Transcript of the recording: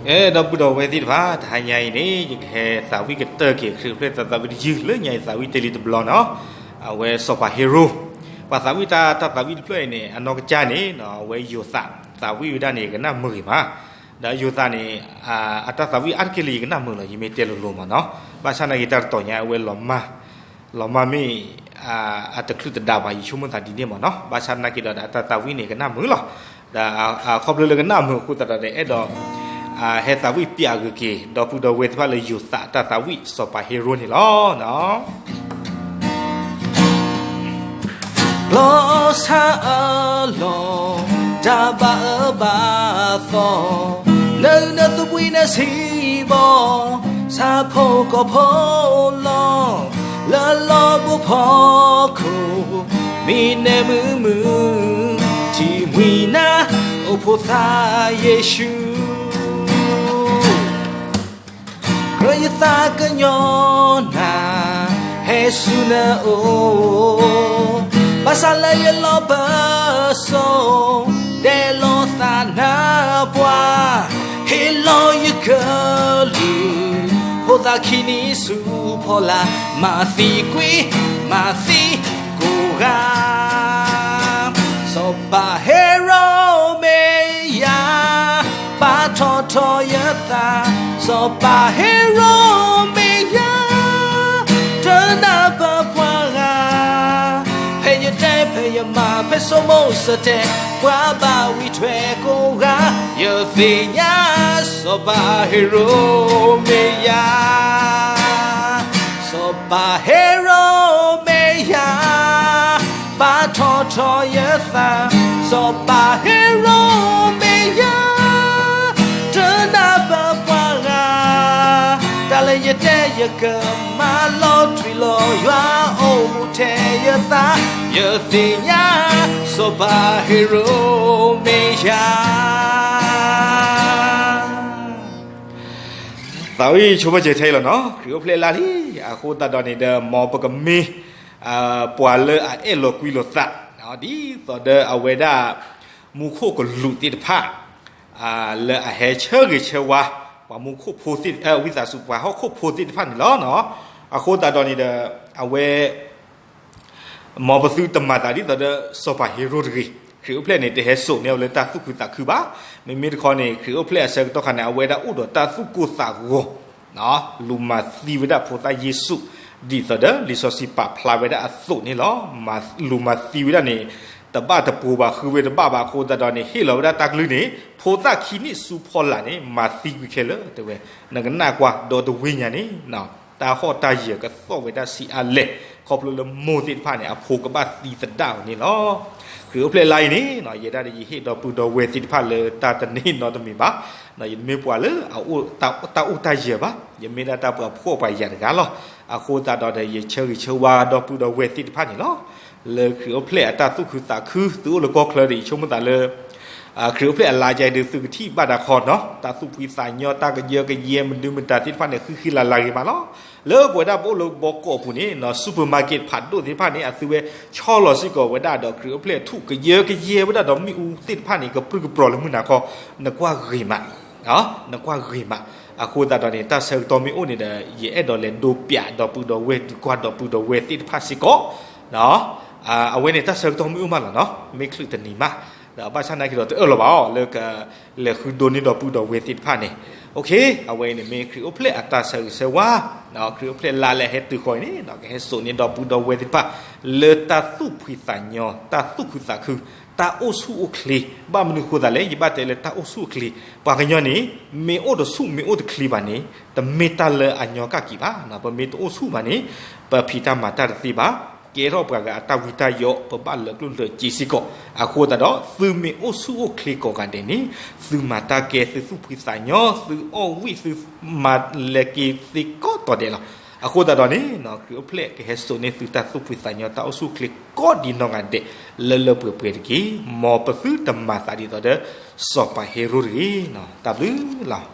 ကဲ ဒီပုၢ်ဒီဝဲၢ်သ့ၣ်တဖၣ် တဟါညါအံၤန့ၣ် ယကဟဲသးဝံၣ်ကတၢၢ်က့ၤ ခရံာ်အိၣ်ဖျဲၣ်တၢ်သးဝံၣ်တယုၢ်လၢညါအံၤ သးဝံၣ်တ့ၢ်လံတဘျီနီၤ. အဝဲစီၤပၤဟ့ရိၣ်, ပှၤသးဝံၣ်တၢ်သးဝံၣ်တဖျၢၣ်အံၤန့ၣ် အနီၢ်ကစၢ်န့ၣ် အဝဲယိၤသး သးဝံၣ်ဝဲဒၣ်န့ၣ် ယကနၣ်မုာ်ဂ့ၤမး, ဒီးယိၤသးန့ၣ် အတၢ်သးဝံၣ်အါတက့ၢ်လၢယကနၣ်မုာ်လီၤ ယမ့ၢ်တဲလိၤလိၤမးနီၤ. ဘၣ်ဆၣ်နာ်က့ၤတၢ်တတီၤညါ အဝဲလီၤမၢ် လီၤမၢ်မ့ၢ် အတချုးတဒါဘၣ် ယဆိကမိၣ်သးဒ်န့ၣ်မးနီၤ. ဘၣ်ဆၣ်နာ်က့ၤဒီး ဒီးအတၢ်သးဝံၣ်န့ၣ် ကနၣ်မုာ်လီၤ. ဒီးခီဖျိလၢကနၣ်မုာ်အဃိသတးဒီး အဲၣ်ဒိး ဟဲသးဝံၣ်ပျးဂ့ၤက့ၤ ဒီပုၢ်ဒီဝဲၢ်သ့ၣ်တဖၣ်လၢယိၤသးအတၢ်သးဝံၣ် စီၤပၤဟ့ရိၣ်န့ၣ်လီၤ. လီၤဆါအလီၢ် တၢ်ဘၣ်အၢဘၣ်သီ, နနသုးဘှံးနဆံးဘီ, ဆၣ်ဖိကီၢ်ဖိလီၤ, လၢလီၢ်ဘိဖီခိၣ်, မံန့ၢ်မုာ်မုာ်, ထံမှံနၤ အိၣ်ဖိသၣ်ယ့ၣ်ၡူး ကြၢးယသးကညီၤနၤ ဟဲဆူနအိၣ်, ဘၣ်ဆၣ်လၢယလီၤဘၢစိ ဒဲးလိာ်သးနၢ်ပှၤ, ဟ့ၣ်လီၤယကလုၢ် ဖိသၣ်ခံနံၣ်ဆူဖီလာ်, မၤသံကွံာ် မၤသံကိးဂၤ စီၤပၤဟ့ရိၣ်မ့ၢ်ယၤ ပာ်ထီၣ်ထီယသး, စီၤပၤဟ့ရိၣ်မ့ၢ်ယၤ တနၢ်ပၢၢ်ပှၤဂၤ, ဖဲယတဲဖဲယမၤ ဖဲဆိကမိၣ်စတဲာ် ပှၤဘၣ်ဝံၤထွဲကိးဂၤ, ယသ့ၣ်ညါ စီၤပၤဟ့ရိၣ်မ့ၢ်ယၤ စီၤပၤဟ့ရိၣ်မ့ၢ်ယၤ ပာ်ထီၣ်ထီယသး, စီၤပၤဟ့ရိၣ်မ့ၢ်ယၤ တနၢ်ပၢၢ်ပှၤဂၤ, တၢ်လၢယတဲယကမၤလီၤထွံလီၤယွၤအိၣ်မူထဲယသး, ယသ့ၣ်ညါ စီၤပၤဟ့ရိၣ်မ့ၢ်ယၤ သးဝံၣ်ဆိကမိၣ်စၢၤထဲအံၤလီၤနီၤ, ခရံာ်အိၣ်ဖျဲၣ်လါလံ, အဃိသတးဒီးန့ၣ်ဒီး မ်ပကမ့ၢ် ပှၤလၢအအဲၣ်လီၤကွံလိာ်သး, ဒ်သိးဒီးအဝဲဒၣ် မူခိၣ်ကလူးသ့ၣ်တဖၣ် လၢအဟဲဆၢဂ့ၤဆၢဝါ ပှၤမူခိၣ်ဖိသ့ၣ် ဝံသးစူၤ ပှၤဟီၣ်ခိၣ်ဖိသ့ၣ်တဖၣ်န့ၣ်လီၤ. အဃိသတးဒီးန့ၣ်ဒီး အဝဲ မ်ပသုတမၤသးဒ်သိးဒီးစီၤပၤဟ့ရိၣ်တဂ့ၤ, ခရံာ်အိၣ်ဖျဲၣ်န့ၣ် တဟဲစိာ်န့ၢ်အီၤလၢတၢ်သူၣ်ခုသးခုဘၣ်. မ့မ့ၢ်တခီန့ၣ် ခရံာ်အိၣ်ဖျဲၣ်အဆၢကတီၢ်ခါန့ၣ် အဝဲဒၣ်အိၣ်ဒီးတၢ်သူၣ်ကိၢ်သးဂီၤ, လူၤမၤသံဝဲဒၣ်ဖိသၣ်ယ့ၣ်ၡူး, ဒ်သိးဒီးလံာ်စီဆှံပာ်ဖျါဝဲဒၣ်အသိးန့ၣ်လီၤ. လူၤမၤသံဝဲဒၣ်န့ၣ် တဘၣ်တပူၤဘၣ် ဃုဝဲတဘၣ်ဘၣ်အဃိသတးဒီးန့ၣ် ဟ့ၣ်လီၤဝဲဒၣ်တၢ်ကလုၢ်န့ၣ် ဖိသၣ်ခံနံၣ်ဆူဖီလာ်န့ၣ် မၤသံကွံာ်ခဲလၢာ်တဲဝဲ, နကနၣ်ကွၢ်ဒီးတဝ့ၢ်ညါန့ၣ် တၢ်ဟီၣ်တၢ်ယၢၤကသီၣ်ဝဲဒၣ်ဆံးအါလဲၣ်, ခီဖျိလၢမိၢ်သ့ၣ်တဖၣ်န့ၣ် အဖိကဘၣ်သံသဒၣ်အီၤန့ၣ်လီၤ. ခရံာ်အိၣ်ဖျဲၣ်လါအံၤန့ၣ် ယဲဒၣ်ဒီးယဟ့ၣ်ဒီပုၢ်ဒီဝဲၢ်သ့ၣ်တဖၣ်လၢတၢ်တန့ၢ်နီတမံၤဘၣ်, ယတမ့ၢ်ပှၤလၢအအိၣ်တၢ်အိၣ်တၢ်ယၢၤဘၣ်, ယမ့ၢ်ဒၣ်တၢ်ပှၤဖှီၣ်ပှၤယာ်တဂၤလီၤ. အဃိသတးဒီးဒီး ယဆၢဂ့ၤဆၢဝါဒီပုၢ်ဒီဝဲၢ်သ့ၣ်တဖၣ်န့ၣ်လီၤ. လၢခရံာ်အိၣ်ဖျဲၣ်အတၢ်သူၣ်ခုသးခု သုအိၣ်လၢကီၢ်ချၢဒီး ယဆိကမိၣ်သးလၢ ခရံာ်အိၣ်ဖျဲၣ်အလါကဲဒီး သုကထံၣ်ဘၣ်တၢ်ခီနီၤ, တၢ်သူၣ်ဖှံသးညီ တၢ်ကယၢကယဲ မဒုမတၤသ့ၣ်တဖၣ်န့ၣ် ဃံဃံလၤလၤဂ့ၤမးလီၤ. လၢပဝဲဒၣ်ပအိၣ်လၢဘီကီးပူၤန့ၣ် super market ဖးဒိၣ်သ့ၣ်တဖၣ်န့ၣ် အသုဝဲဆီလီၤစ့ၢ်ကီးဝဲဒၣ်ဒီး ခရံာ်အိၣ်ဖျဲၣ်ထူၣ်ကယၢကယဲဝဲဒၣ်ဒီးမ့ၣ်အူသ့ၣ်တဖၣ်န့ၣ် ကပြုၢ်ကပြီၤလၢမုၢ်နၤခီ, နကွၢ်ဂ့ၤမး နကွၢ်ဂ့ၤမး. အဃိသတးဒီးန့ၣ် တၢ်ဆၢကတီၢ်မ့ၢ်အိၣ်န့ၣ်ဒီး ယအဲၣ်ဒိးလဲၤဒိပျးဒီပုၢ်ဒီဝဲၢ် ဒုးကွၢ်ဒီပုၢ်ဒီဝဲၢ်သ့ၣ်တဖၣ်စ့ၢ်ကီး, အဝဲန့ၣ် တၢ်ဆၢကတီၢ်မ့ၢ်အိၣ်မးလီၤနီၤ, မ့ၢ်ချုးတနံၤမး, ဒီးဘၣ်ဆၣ်နာ်က့ၤဒီးတအၢၣ်လီၤဘၣ်အီၤ လၢက လဲၤဃုဒိးန့ၢ်ဒီပုၢ်ဒီဝဲၢ်သ့ၣ်တဖၣ်န့ၣ်, အဝဲအံၤန့ၣ်မ့ၢ်ခရံာ်အိၣ်ဖျဲၣ်အတၢ်ဆၢဂ့ၤဆၢဝါ, ခရံာ်အိၣ်ဖျဲၣ်လါလၢအဟဲတုၤဃီအံၤန့ၣ် ကဟဲစိာ်န့ၢ်ဒီပုၢ်ဒီဝဲၢ်သ့ၣ်တဖၣ် လၢတၢ်သူၣ်ဖှံသးညီ တၢ်သူၣ်ခုသးခု, တၢ်အိၣ်ဆူၣ်အိၣ်ချ့, ဘၣ်မနုၤအဃိသတးလဲၣ် ယဘၣ်တဲလၢတၢ်အိၣ်ဆူၣ်အိၣ်ချ့, ပှၤကညီန့ၣ် မ့ၢ်အိၣ်တဆူၣ်မ့ၢ်အိၣ်တချ့ဘၣ်န့ၣ် တမ့ၢ်တၢ်လၢအညီကၣ်က့ၤဘၣ်, ပမ့ၢ်တအိၣ်ဆူၣ်ဘၣ်န့ၣ် ပဖံးတၢ်မၤတၢ်တသ့ဘၣ်, ကဲထီၣ်ပှၤဂၤအတၢ်ဝံတၢ်ယိး ပဘၣ်လၢကျိၣ်လၢစ့စ့ၢ်ကီး, အဃိသတးဒီး သုမ့ၢ်အိၣ်ဆူၣ်အိၣ်ချ့ကိးဂၤဒဲးန့ၣ် သုမၤတၢ်ကဲ သုသူၣ်ဖှံသးညီ သုအီၣ်ဝံၣ် သုမၤလဲၤက့ၤသ့ကိးတီၤဒဲးလီၤ. အဃိသတးဒီးန့ၣ် ခရံာ်အိၣ်ဖျဲၣ်ကဟဲစိာ်န့ၢ်သုတၢ်သူၣ်ဖှံသးညီ တၢ်အိၣ်ဆူၣ်အိၣ်ချ့ကိးဒံးနီၢ်ဂၤဒဲး လၢလၢပှဲၤပှဲၤတက့ၢ်. မ်ပသုတမၤသးဒ်သိးဒီး စီၤပၤဟ့ရိၣ်တဂ့ၤ, တၢ်ဘျုးလီၤ.